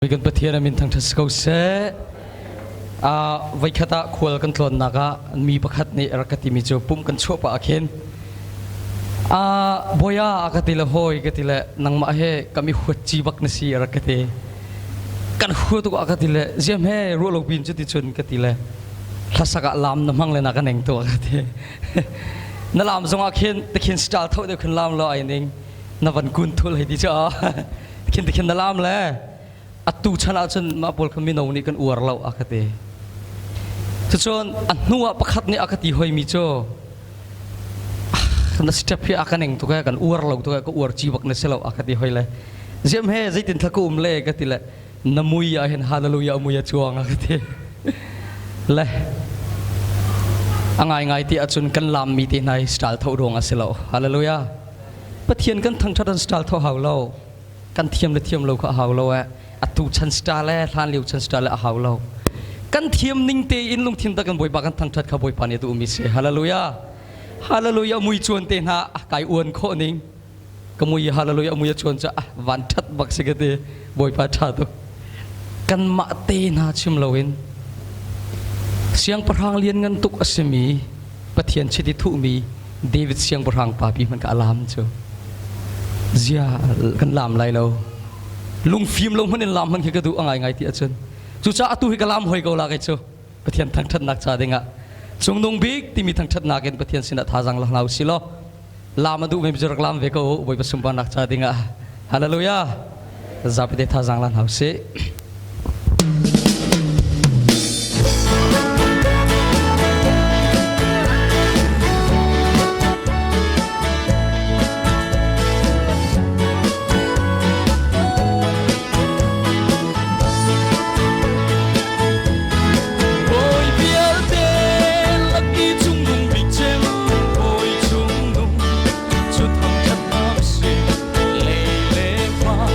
Kan Pathian a min thangṭhat si ko seh. Voikhat ah khual kan tlawnnak ah mi pakhat nih rak ka timi cu pumh kan chuah pah ah khin bawia a ka ti le hawi ka ti le nangmah he kam i huat ci bak na si a rak ka ti. Kan hua tuk a ka ti le ziam he ruah lo pin cu ti cun ka ti le hlasak ah lam na hmang le na ka neng tu a ka ti. Na lam zong ah khin tikhin style tho deuh khin lam lo ai ning na van kun thul hei ti cu khin tikhin na lam le atu chan ahcun mah pawl kha mino nih kan uar lo a ka ti. Cucun a hnu ah pakhat nih a ka ti hoimi cu na step hi a ka ning tuk e kan uar lo tuk e ka uar ci bak na si lo a ka ti hoi le ziam he zeitin thla ka um le ka ti le na mui ah hin hallelujah mui a chuang a ka ti le a ngai ngai ti ahcun kan lam mi te hna hi style tho ruang a si lo. Hallelujah. Pathian kan thangthat an style tho hau lo. Kan thiam le thiam lo kha a hau lo eh. Atu chan style le hlan lio chan style le a hau lo. Kan thiam ning te in lungthin tak kan Bawipa kan thangthat kha Bawipa nih a duhmi si. Hallelujah. Hallelujah mui chuan te hna kai uan khawh ning. Ka mui hallelujah mui a chuan cu van that bak si ka ti. Bawipa tha tuk. Kanmah te hna chim loin siangpahrang lianngan tuk a simi Pathian chiti thuhmi David siangpahrang pa pi hmanh ka alam cu zia kan lam lai lo. Lungfim lo hmanh in lam hmanh khi ka duh a ngai ngai ti ahcun cucaah atu hi ka lam hoi ko la kei cu. Pathian thangṭhatnak ca dingah cungnung bik timi thangṭhatnak in Pathian sinah thazaang la hna usih law lam a duh mi rak lam ve ko Bawipa sunparnak ca dingah. Hallelujah. Zapi te thazaang la hna usih. Bawi vialte laki cungnung bik cem bawi cungnung cu thangṭhatnak si lei le van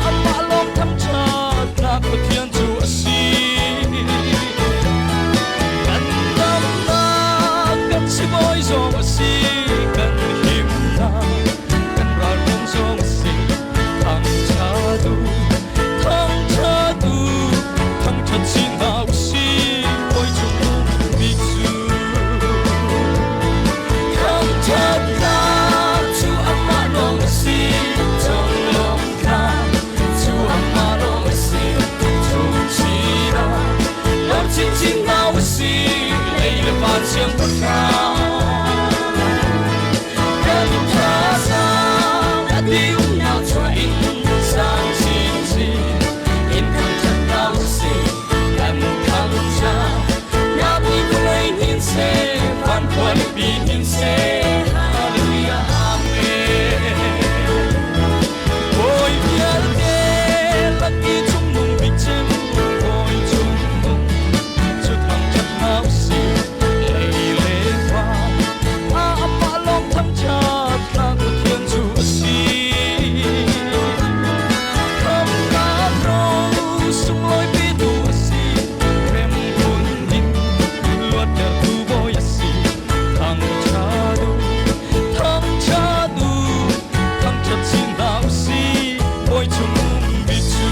amah lawng thangṭhatnak Pathian cu a si. Kan damnak kan sibawi zong a si, kan himnak kan ralrin zong a si. Thangṭhatu, thangṭhatu, thangṭhat chin hna usih, bawi cungnung bik cu. Thangṭhatnak cu amah lawng a si, conglawmh kha cu amah lawng a si. Chungchin ah lawm chinchin hna usih, lei le van siangpahrang. Kan thazaang a dihumnak chuah in sang chinchin in thangṭhat hna usih. Kan thangṭhat ngapi vawlei hnin seh, van khualipi hnin seh. Hallelujah, Amen. Bawi vialte laki cungnung bik cem, Bawi cungnung cu thangṭhat hna usih. Lei le van amah lawng thangṭhat tlak Pathian cu a si. Khamhnak ro sunglawi petu a si. Hrem phun in luattertu Bawi a si. Thangṭhat u, thangṭhat u, thangṭhat chin hna usih, Bawi cungnung bik cu.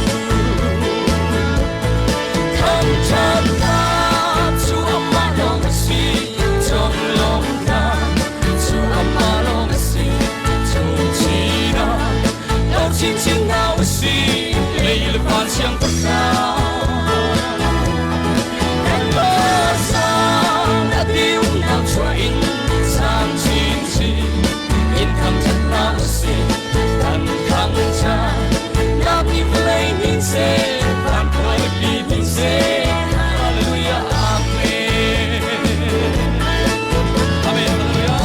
Thangṭhatnak cu amah lawng a si, conglawmhnak cu amah lawng a si. Chungchin ah lo chinchin hna usih, lei le van siangpahrang. Kan pasang a diumnak chuah in sang chinchin in thangṭhat hna usih, kan thangṭhat nak ni vawlei hnin seh, van khualipi hnin seh. Hallelujah, Amen. Amen, hallelujah.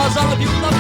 Thazang a diu tak.